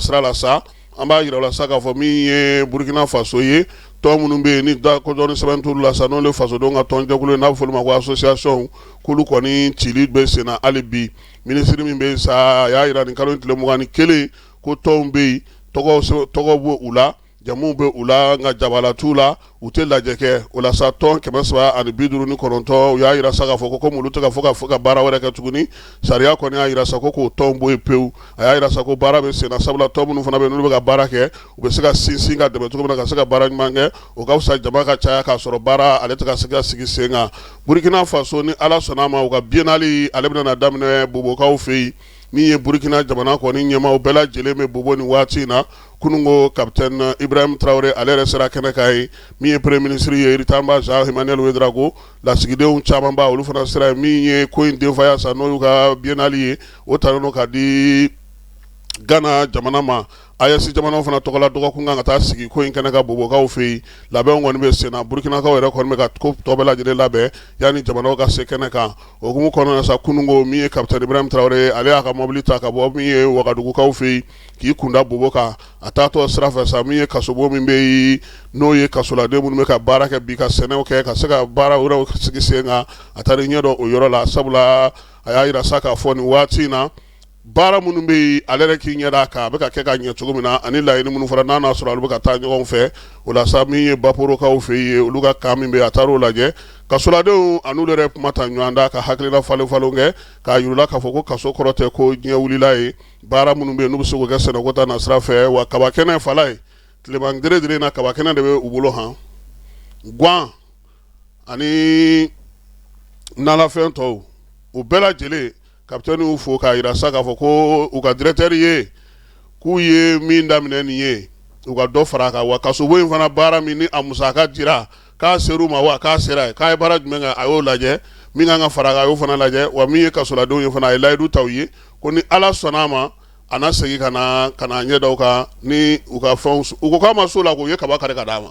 nasira la sa, an b'a jira la sa k'a fɔ min ye Burukina Faso ye, tɔn minnu bɛ yen ni lakodɔnni sɛbɛn t'olu la sa, n'olu ye fasodenw ka tɔnjɛkulu ye, n'a bɛ fɔ olu ma ko association, k'olu kɔni cili bɛ sen na hali bi. Minisiri min bɛ yen sa, a y'a jira nin kalo tile 21 ko tɔnw bɛ yen, tɔgɔ bɛ u la, jamuw bɛ u la, nka jabala t'u la, u tɛ lajɛ kɛ. O la sa, tɔn 359, u y'a jira sa k'a fɔ ko komi olu tɛ ka fɔ ka baara wɛrɛ kɛ tuguni, sariya kɔni y'a jira sa ko k'o tɔn bɔ yen pewu. A y'a jira sa ko baara bɛ sen na, sabula tɔn minnu fana bɛ yen, n'olu bɛ ka baara kɛ, u bɛ se ka sinsin ka dɛmɛ cogo min na ka se ka baara ɲuman kɛ, o ka fisa jama ka caya k'a sɔrɔ baara ale tɛ ka se ka sigi sen kan. Burukina Faso, ni Ala sɔnna a ma, u ka biennale ale bɛna daminɛ Bobokaw fɛ yen. Min ye Burukina jamana kɔni ɲɛmaaw bɛɛ lajɛlen bɛ Bobo nin waati in na. Kununko, capitaine Ibrahim Traoré ale yɛrɛ sera kɛnɛ kan yen. Min ye premier ministre ye, Ritamba Jean Emmanuel Ouédraogo, lasigidenw camanba, olu fana sera yen. Min ye ko in denfaya sa, n'o y'u ka biennale ye, o talen don ka di Gana jamana ma. AES jamanaw fana tɔgɔla dɔgɔkun kan ka taa sigi ko in kɛnɛ kan Bobokaw fɛ yen. Labɛnw kɔni bɛ sen na. Burukinakaw yɛrɛ kɔni bɛ ka ko tɔ bɛɛ lajɛlen labɛn yanni jamanaw ka se kɛnɛ kan. O hukumu kɔnɔna na sa, kununko, min ye capitaine Ibrahim Traoré, ale y'a ka mɔbili ta ka bɔ min ye Wagadugukaw fɛ yen k'i kunda Bobo kan. A taatɔ sira fɛ sa, min ye kasobon min bɛ yen, n'o ye kasoladen minnu bɛ ka baara kɛ bi, ka sɛnɛw kɛ, ka se ka baara wɛrɛw sigi sen kan, a taara ɲɛ dɔn o yɔrɔ la, sabula a y'a jira sa k'a fɔ nin waati in na, baara minnu bɛ yen, ale yɛrɛ k'i ɲɛ d'a kan, a bɛ ka kɛ ka ɲɛ cogo min na, ani laɲini minnu fɔra, n'a n'a sɔrɔ olu bɛ ka taa ɲɔgɔn fɛ. O la sa, min ye Baporokaw fɛ yen, olu ka camp min bɛ yen, a taar'o lajɛ. Kasoladenw an'olu yɛrɛ kuma ta ɲɔgɔn da, ka hakilina falen falen kɛ, k'a yir'u la k'a fɔ ko kaso kɔrɔ tɛ ko diɲɛ wulila ye. Baara minnu bɛ yen, n'u bɛ se k'o kɛ sɛnɛko ta nasira fɛ, wa kaba kɛnɛ fala ye tileman gere na, kaba kɛnɛ de bɛ u bolo han, guwan ani nalafɛn tɔw, o bɛɛ lajɛlen. Capitaine y'u fo k'a jira sa k'a fɔ ko u ka directeur ye k'u ye min daminɛ nin ye, u ka dɔ fara a kan. Wa kasobon in fana baara min ni a musaka dira, k'a ser'u ma wa k'a sera yen, k'a ye baara jumɛn kɛ, a y'o lajɛ. Min kan ka fara a kan, a y'o fana lajɛ. Wa min ye kasoladenw ye fana, a ye layidu ta u ye ko ni Ala sɔnna a ma, a na segin ka na ɲɛ da u kan ni u ka fɛnw. U ko k'a ma so la, k'u ye kaba kari ka d'a ma,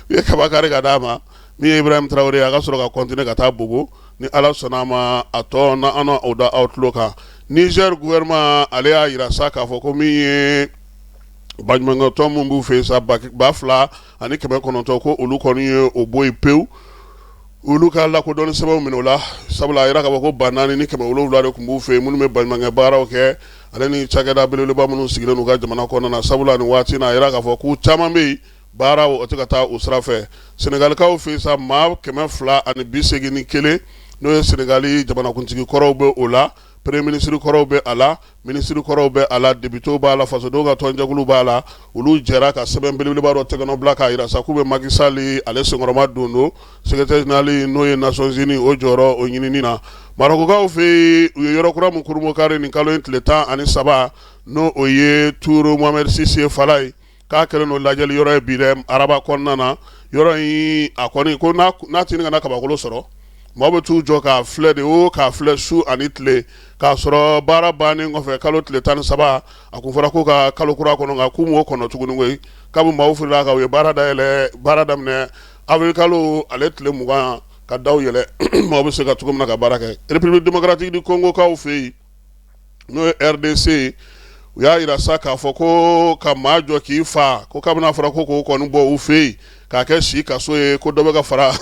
u ye kaba kari ka d'a ma. Min ye Ibrahim Traoré, a ka sɔrɔ ka continuer ka taa Bobo. Ni Ala sɔnna a ma, a tɔ na an o da aw tulo kan. Niger gouvernement ale y'a jira sa k'a fɔ ko min ye baɲumankɛ tɔn min b'u fɛ yen sa, 2900, ko olu kɔni ye o bɔ yen pewu, olu ka lakodɔnni sɛbɛnw minɛ o la, sabula a yira k'a fɔ ko 4700 de tun b'u fɛ yen, minnu bɛ baɲumankɛ baaraw kɛ, ale ni cakɛda belebeleba minnu sigilen u ka jamana kɔnɔna na, sabula nin waati in na, a yira k'a fɔ k'u caman bɛ yen, baaraw o tɛ ka taa o sira fɛ. Senegalikaw fɛ yen sa, maa 281, n'o ye Senegali jamanakuntigi kɔrɔw bɛ o la, premier ministre kɔrɔw bɛ a la, minisiri kɔrɔw bɛ a la, députéw b'a la, fasodenw ka tɔnjɛkulu b'a la, olu jɛra ka sɛbɛn belebeleba dɔ tɛgɛnɔ bila k'a jira sa k'u bɛ Macky Sall ale senkɔrɔma don don secrétaire général, n'o ye Nations Unies, o jɔyɔrɔ o ɲinini na. Marɔkukaw fɛ yen, u ye yɔrɔ kura min kurunbonkari nin kalo in tile 13, n'o o ye Tour Mohamed VI ye fala ye, k'a kɛlen don lajɛli yɔrɔ ye bi dɛ, araba kɔnɔna na. Yɔrɔ in a kɔni ko n'a tɛ ka na kabakolo sɔrɔ, maaw bɛ t'u jɔ k'a filɛ de, o k'a filɛ su ani tile, k'a sɔrɔ baara bannen kɔfɛ kalo tile 13, a kun fɔra ko ka kalo kura kɔnɔ, nka k'u m'o kɔnɔ tuguni koyi. Kabi maaw filila kan, u ye baara dayɛlɛ, baara daminɛ avril kalo ale tile 20, ka daw yɛlɛ maaw bɛ se ka cogo min na ka baara kɛ. République démocratique du Congo kaw fɛ yen, n'o ye RDC ye, u y'a jira sa k'a fɔ ko ka maa jɔ k'i fa, ko kabini a fɔra ko k'o kɔni bɔ u fɛ yen k'a kɛ si kaso ye, ko dɔ bɛ ka fara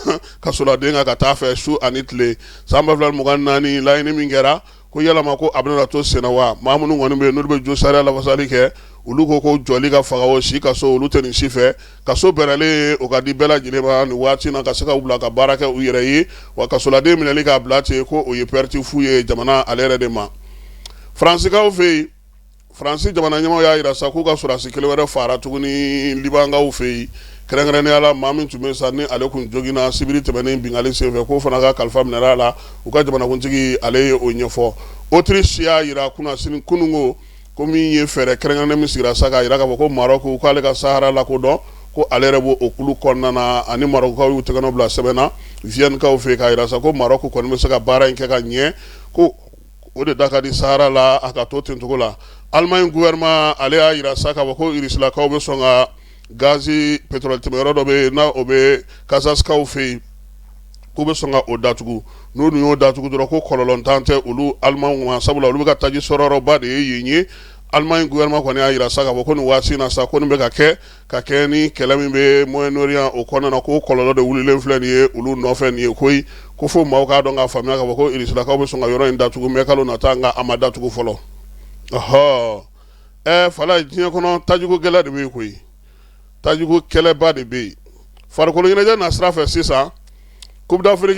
kasoladen kan ka taa fɛ su ani tile. San 2024 laɲini min kɛra, ko yalama ko a bɛna to senna wa? Maa minnu kɔni bɛ yen, n'olu bɛ jo sariya lafasali kɛ, olu ko ko jɔli ka faga o si kaso, olu tɛ nin si fɛ. Kaso bɛrɛlen, o ka di bɛɛ lajɛlen ma nin waati na, ka se ka u bila ka baara kɛ u yɛrɛ ye. Wa kasoladen minɛli k'a bila ten, ko o ye perte fu ye jamana ale yɛrɛ de ma. Faransikaw fɛ yen, Faransi jamana ɲɛmaaw y'a jira sa k'u ka sɔrɔdasi kelen wɛrɛ faara tuguni Libankaw fɛ yen, kɛrɛnkɛrɛnnenya la maa min tun bɛ sa ni ale kun joginna sibiri tɛmɛnen binkanni senfɛ, k'o fana ka kalifa minɛra a la. U ka jamanakuntigi ale ye o ɲɛfɔ. Autriche y'a jira kunnasini kununko ko min ye fɛɛrɛ kɛrɛnkɛrɛnnen min sigira sa k'a jira k'a fɔ ko Maroc k'ale ka Sahara lakodɔn, ko ale yɛrɛ b'o o kulu kɔnɔna na, ani Maroc y'u tɛgɛnɔ bila sɛbɛn na Vienne-kaw fɛ, k'a jira sa ko Maroc kɔni bɛ se ka baara in kɛ ka ɲɛ, ko o de da ka di Sahara la, a ka to ten cogo la. Allemagne gouvernement ale y'a jira sa k'a fɔ ko Rusilakaw bɛ sɔn ka gazi pétrole tɛmɛyɔrɔ dɔ bɛ yen, n'a o bɛ Kazakhskaw fɛ yen, K'u bɛ sɔn ka o datugu. N'u dun y'o datugu dɔrɔn, ko kɔlɔlɔntan tɛ olu Alimanw ma, sabula olu bɛ ka taji sɔrɔyɔrɔba de ye yen ye. Allemagne gouvernement kɔni y'a jira sa k'a fɔ ko nin waati in na sa, ko nin bɛ ka kɛ ka kɛ ni kɛlɛ min bɛ Moyen-Orient o kɔnɔna na, ko kɔlɔlɔ de wulilen filɛ nin ye olu nɔfɛ nin ye koyi. Ko fo maaw k'a dɔn k'a faamuya k'a fɔ ko Irisilakaw bɛ sɔn ka yɔrɔ in datugu mɛ kalo nata, nka a ma datugu fɔlɔ. Ɔhɔ, ɛ Falaye, diɲɛ kɔnɔ tajiko gɛlɛya de bɛ yen koyi, tajiko kɛlɛba de bɛ yen. Farikolo ɲɛnajɛ na sira fɛ sisan, Coupe d'Afrique.